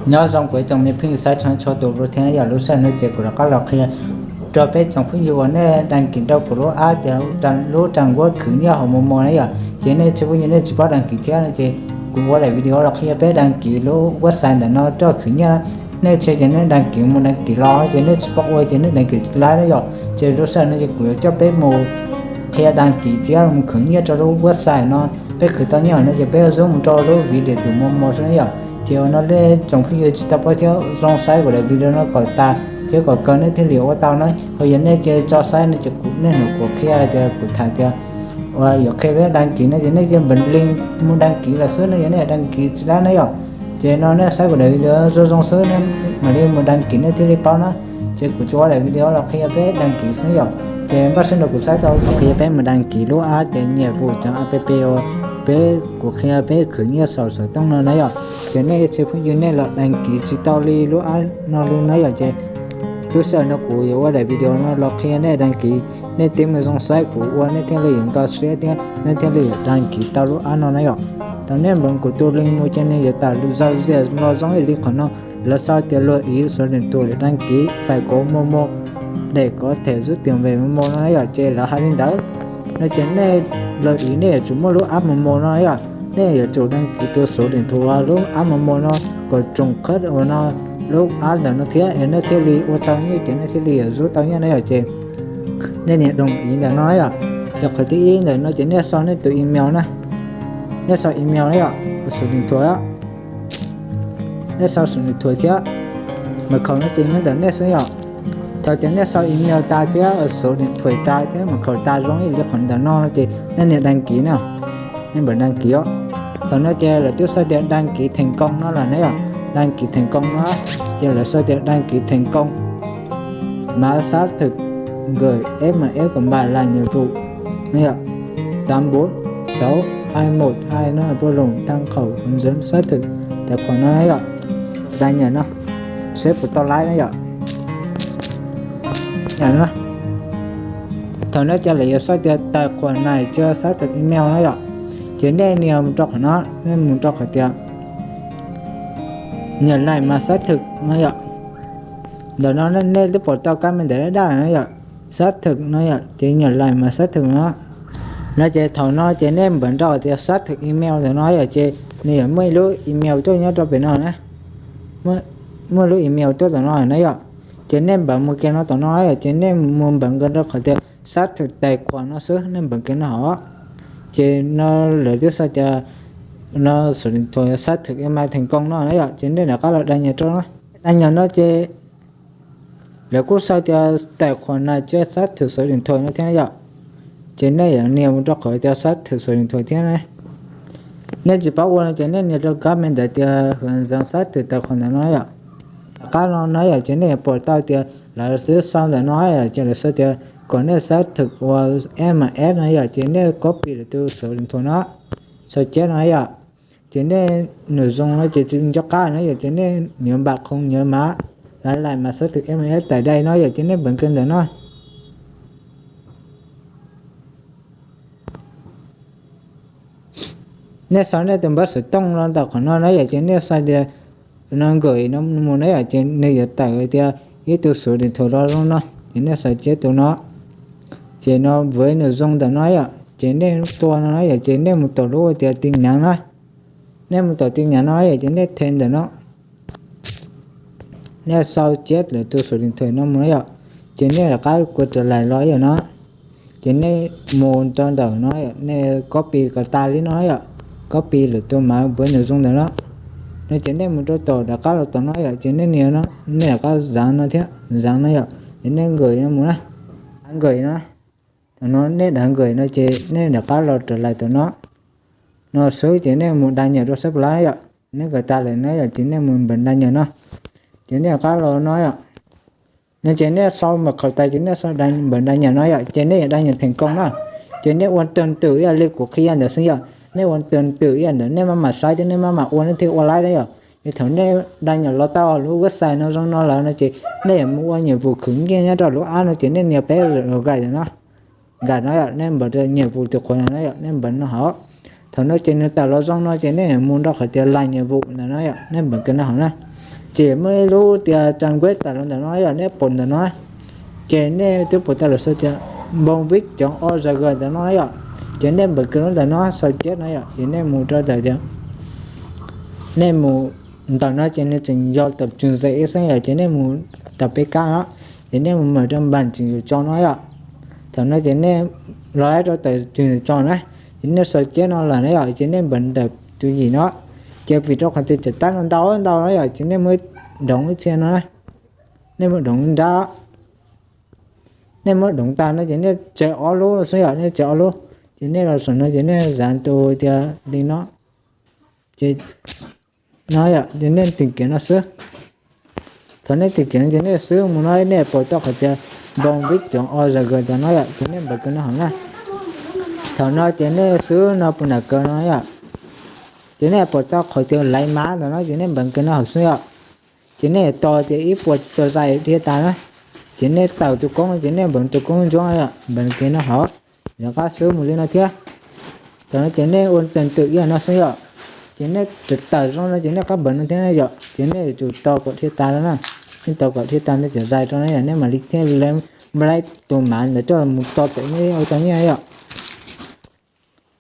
Nyob zoo kuv ib tsoom me phooj ywg saib tshua txhua tus lub thiab yom. Lub sij hawm no ces kuv rov qab los qhia rau peb tsoom phooj ywg uas nej đăng ký rau kuv lub app tias lub trang web khwv nyiaj hauv Momo na yom. Ces nej tsis phooj ywg nej tsis paub đăng ký thiab no ces kuv ua daim video los qhia peb đăng ký lub website ntawm no rau khwv nyiaj na. Nej tsis ces nej đăng ký mus đăng ký los ces nej tsis paub ua ces nej đăng ký tsis laib na yom. Ces lub sij hawm no ces kuv yuav coj peb mus qhia đăng ký thiab mus khwv nyiaj rau lub website no. Peb khwv tau nyiaj no ces peb yuav zub mus rau lub vis điện tử Momo xwb na yom. Ces ua no nej tsoom phooj ywg tsis tau paub thiab zoo saib kuv daim video no kom tas thiab kom kawg nej thiaj li ua tau na. Ho yog nej ces tso saib no ces kuv nej nrog kuv qhia tias kuv tham tias uas yuav qhia peb đăng ký no ces nej cia npeem link mus đăng ký lawm xwb no yog nej đăng ký tsis laib na yom. Ces no nej saib kuv daim video zoo zoo xwb mam li mus đăng ký nej thiaj li paub na. Ces kuv tsuas ua daim video los qhia peb đăng ký xwb yom. Ces npaj siab nrog kuv saib tau qhia peb mus đăng ký lub app tias nhiệm vụ chấm app uas peb, kuv qhia peb khwv nyiaj saum xov tooj no na yom. Ces nej tsis phooj ywg nej los đăng ký tsis tau li lub app no li na yom. Ces lub sij hawm no kuv yuav ua daim video no los qhia nej đăng ký, nej tib mus zoo saib kuv ua nej thiaj li yuav nkag siab thiab nej thiaj li yuav đăng ký tau lub app no na yom. Thaum nej npeem kuv tus link mus ces nws yuav tawm zaws zias los zoo ib li qhov no, lawv sau tias lưu ý số điện thoại đăng ký phải có Momo để có thể rút tiền về Momo no na yom. Ces lawv hais li ntawd no ces nej lưu ý nej yuav tsum muaj lub app Momo no yom. Nej yuav tsum đăng ký tus số điện thoại lub app Momo no kom trùng khớp uas no lub app ntawm no thiab es nej thiaj li ua tau nyiaj ces nej thiaj li yuav rút tau nyiaj na yom. Ces nej nias đồng ý ntawm no yom. Ces qhov thib ib ntawm no ces nej sau nej tus email na. Nej sau email na yom, số điện thoại. Nej sau số điện thoại thiab mật khẩu no ces nyob ntawm nej xwb yom. Thaum tias nej sau email tas thiab số điện thoại tas thiab mật khẩu tas zoo ib li qhov ntawm no no ces nej nias đăng ký na. Nej npeem đăng ký os. Thaum no ces lawv twb sau tias đăng ký thành công no lawm na yom. Đăng ký thành công no ces lawv sau tias đăng ký thành công, mã xác thực gửi ép em ét của bạn là nhiệm vụ no yom, tám bốn sáu hai một hai no, vui lòng tham khảo hướng dẫn xác thực tài khoản no yom. Đăng nhập no, seb puas tau laib na yom. Thaum no ces lawv yuav sau tias tài khoản này chưa xác thực email no yom. Ces nej nias mus rau qhov no, nej mus rau qhov tias nhập lại mã xác thực no yom. Ntawm no nej twb pom tau kab me ntawv daj daj no yom, xác thực no yom, ces nhập lại mã xác thực no. No ces thaum no ces nej npeem rau tias xác thực email ntawm no yom, ces nws yuav muaj ib lub email tuaj nyob rau pem no na. Muaj lub email tuaj tom no na yom. Ces nej npeem mus kiag no tom no yom, ces nej mus npeem kiag rau qhov tias xác thực tài khoản no xwb, nej npeem kiag no hov. Ces no lawv twb sau tias no số điện thoại xác thực email thành công no na yom, ces nej rov qab los đăng nhập rau no. Đăng nhập no ces lawv kuj sau tias tài khoản này chưa xác thực số điện thoại no thiab na yom. Ces nej yuav nias mus rau qhov tias xác thực số điện thoại thiab na. Nej tsis paub ua no ces nej nias rau kab me ntawv tias hướng dẫn xác thực tài khoản ntawm no yom. Tom qab no no yom, ces nej yuav pom tau tias lawv twb sau ntawm no yom, ces lawv sau tias kom nej xác thực ua email no yom, ces nej copy lawv tus số điện thoại no, sau chép no yom. Ces nej nws zoo no ces tsis nco qab no yom, ces nej nias npam khoos nyiav mav lav laim mas xab thwm email tải đây no yom, ces nej npeem kiag ntawm no. Nej sau nej tus npawb xov tooj los ntawm qhov no na yom, ces nej sau tias no nkawm no mus na yom, ces nws yuav tawm tias ib tug số điện thoại los zoo no, ces nej sau chép tus no. Ces no với nội dung ntawm no yom, ces nej tua no na yom, ces nej mus tom lub tias tin nhắn na. Nej mus tom tin nhắn no yom, ces nej thêm ntawm no. Nej sau chép lawv tus số điện thoại no mus na yom, ces nej rov qab quay trở lại los yom no. Ces nej mus rau ntawm no, nej copy kom tas li no yom, copy lawv tus mav với nội dung ntawm no. No ces nej mus rau tom rov qab los tom no yom, ces nej nias no, nej rov qab dán no thiab, dán no yom, ces nej nkawm no mus na, dav nkawm no. Thaum no nej dav nkawm no ces nej rov qab los trở lại tom no. No xwb ces nej mus đăng nhập rau sab plab yom, nej nkawm tas lawm na yom, ces nej mus npeem đăng nhập no. Ces nej rov qab los no yom. No ces nej sau mật khẩu tas ces nej sau npeem đăng nhập no yom, ces nej yuav đăng nhập thành công na. Ces nej ua tương tự ib yam li kuv qhia ntawd xwb yom, nej ua tương tự ib yam ntawd, nej maj mam saib thiab nej maj mam ua nej thiaj ua laib na yom. Ces thaum nej đăng nhập los tau lub website no zoo no lawm no ces nej yuav mus ua nhiệm vụ khwv nyiaj nyob rau lub app no ces nej nias peb lub gais ntawm no. Gais no yom, nej npeem rau nhiệm vụ tài khoản no yom, nej npeem no hov. Thaum no ces nws tawm los zoo no ces nej mus rau qhov tias làm nhiệm vụ ntawm no yom, nej npeem kiag no hov na. Ces muaj ib lub tias trang web tawm los ntawm no yom, nej pom ntawm no, ces nej twb pom tau lawm xwb tias npoo vib cov o zag ntawm no yom, ces nej npawm kiag lub ntawm no sau ceb no yom, ces nej mus rau ntawm tias, nej mus ntawm no ces nws tseem yog tawm tswv ntxeev ib xeeb yom, ces nej mus tawm peb kab no, ces nej mus mam rau npam tseem yus tso no yom. Thaum no ces nej los rau tawm tswv ntxeev tso na, ces nej sau ceb no lawm na yom, ces nej npawm ntawm tus yim no, ces vim rau qhov tias cov tab no ntau ntau no yom, ces nej muab doov ib txhia no, nej muab doov nrab, nej muab doov tag no ces nej tseg ob lub xwb yom, nej tseg ob lub, ces nej los saum no ces nej zav tus tias li no, ces no yom, ces nej tig kiag no xwb. Thaum nej tig kiag no ces nej swb mus no nej pom tau qhov tias npoo vib cov o zag ntawm no yom, ces nej npawm kiag no hauv na. Thaum no ces nej swb no puas nram kawg no yom, ces nej pom tau qhov tias laiv mav ntawm no ces nej npawm kiag no hauv xwb yom. Ces nej tos tias ib puas tsis tau zais dhia tas na, ces nej tawm tus koob no ces nej npawm tus koob ntsuab yom, npawm kiag no hauv, rov qab swb mus li no thiab. Thaum no ces nej ua ntawm ib yam no xwb yom, ces nej tawm zoo no ces nej rov qab npawm no thiab na yom, ces nej yuav tsum tos kom dhia tas no na. Nej tos kom dhia tas no cov zais rau na yom, nej mam li thiaj li npawm tus mav ntawd coj mus tso pem nej ua tau nyiaj yom.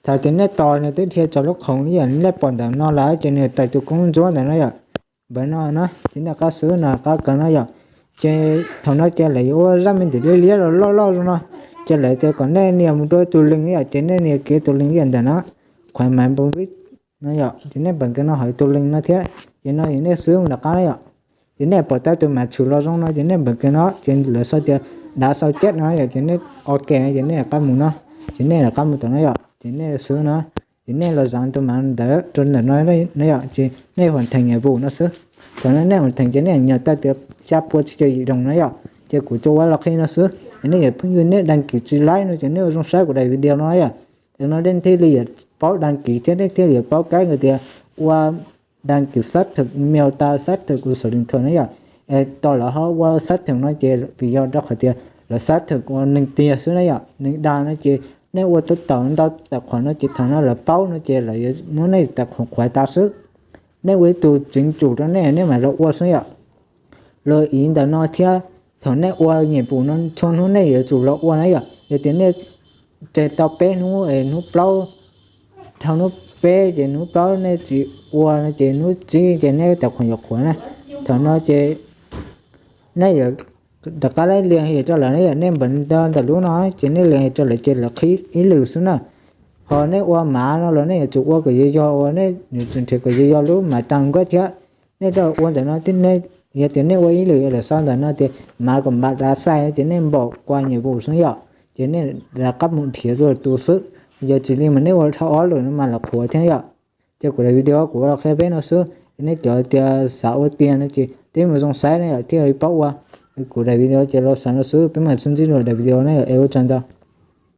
Thaum tias nej tos nws twb dhia txog lub khoom li yam nej pom ntawm no lawm ces nws tawm tus koob ntsuab ntawm no yom, npawm no no ces nej rov qab swb no rov qab kawg no yom. Ces thaum no ces lawv yuav ua zaj me ntsis liab liab los loj loj zoo no, ces lawv tias kom nej nias mus rau tus link yom, ces nej nias kiag tus link yam ntawm no, qhuav mav npoo vib no yom, ces nej npawm kiag no hauv tus link no thiab, ces no ces nej swb mus rov qab na yom. Ces nej pom tau tus mav tshwm los zoo no ces nej npawm kiag no ces lawv sau tias dav sau ceb no yom, ces nej ok no ces nej rov qab mus no, ces nej rov qab mus tom no yom, ces nej swb no, ces nej los zav tus mav ntawd rau ntawm no no yom, ces nej hoàn thành nhiệm vụ no xwb. Thaum no nej hoàn thành ces nej nyam tau tias xya pua tsib caug yim doos no yom, ces kuv tsuas ua los qhia no xwb. Es nej yog phooj ywg nej đăng ký tsis laib no ces nej ua zoo saib kuv daim video no yom, no nej thiaj li yuav paub đăng ký thiab nej thiaj li yuav paub kab tias ua đăng ký xác thực email tau, xác thực quyền sử dụng thẻ na yom. Es tos lawv ho ua xác thực no ces vim yog rau qhov tias lawv xác thực ua neeg tiag xwb na yom, neeg dag no ces nej ua tau tau ntau tài khoản no ces thaum no lawv paub no ces lawv yuav muab nej tài khoản qhuav tas xwb. Nej ua ib tug chính chủ rau nej, nej mam los ua xwb yom. Los ib ntawm no thiab, thaum nej ua nhiệm vụ no txhua hnub nej yuav tsum los ua na yom. Yog tias nej tseg tau peb hnub es hnub plaub, dhau hnub peb ces hnub plaub nej tsis ua no ces hnub tsib ces nej tài khoản yuav qhuav na. Thaum no ces nej yuav rov qab liên hệ rau lawv na yom, nej npawm ntawm lub no ces nej liên hệ rau lawv ces lawv qhib ib lwm xwb na. Ho nej ua mav no los nej yuav tsum ua kom yog yog, ua nej yuav tsum nrhiav kom yog yog lub mav trang web thiab. Nej rau ua ntawm no, yog tias nej ua ib lwm lawm sau ntawm no tias mav kom npam dav xais no ces nej npam qua nhiệm vụ xwb yom, ces nej rov qab mus nrhiav dua tus xwb. Yog tsis li mas nej ua dhau ob lwm no mas lawv qhuav thiab yom. Ces kuv daim video kuv los qhia peb no xwb, nej cov tias xav ua tiag no ces peb mus zoo saib na yom thiaj li paub ua. Kuv daim video ces los xav no xwb, peb mam sib ntsib dua daim video na yom, es ua tsaug ntau.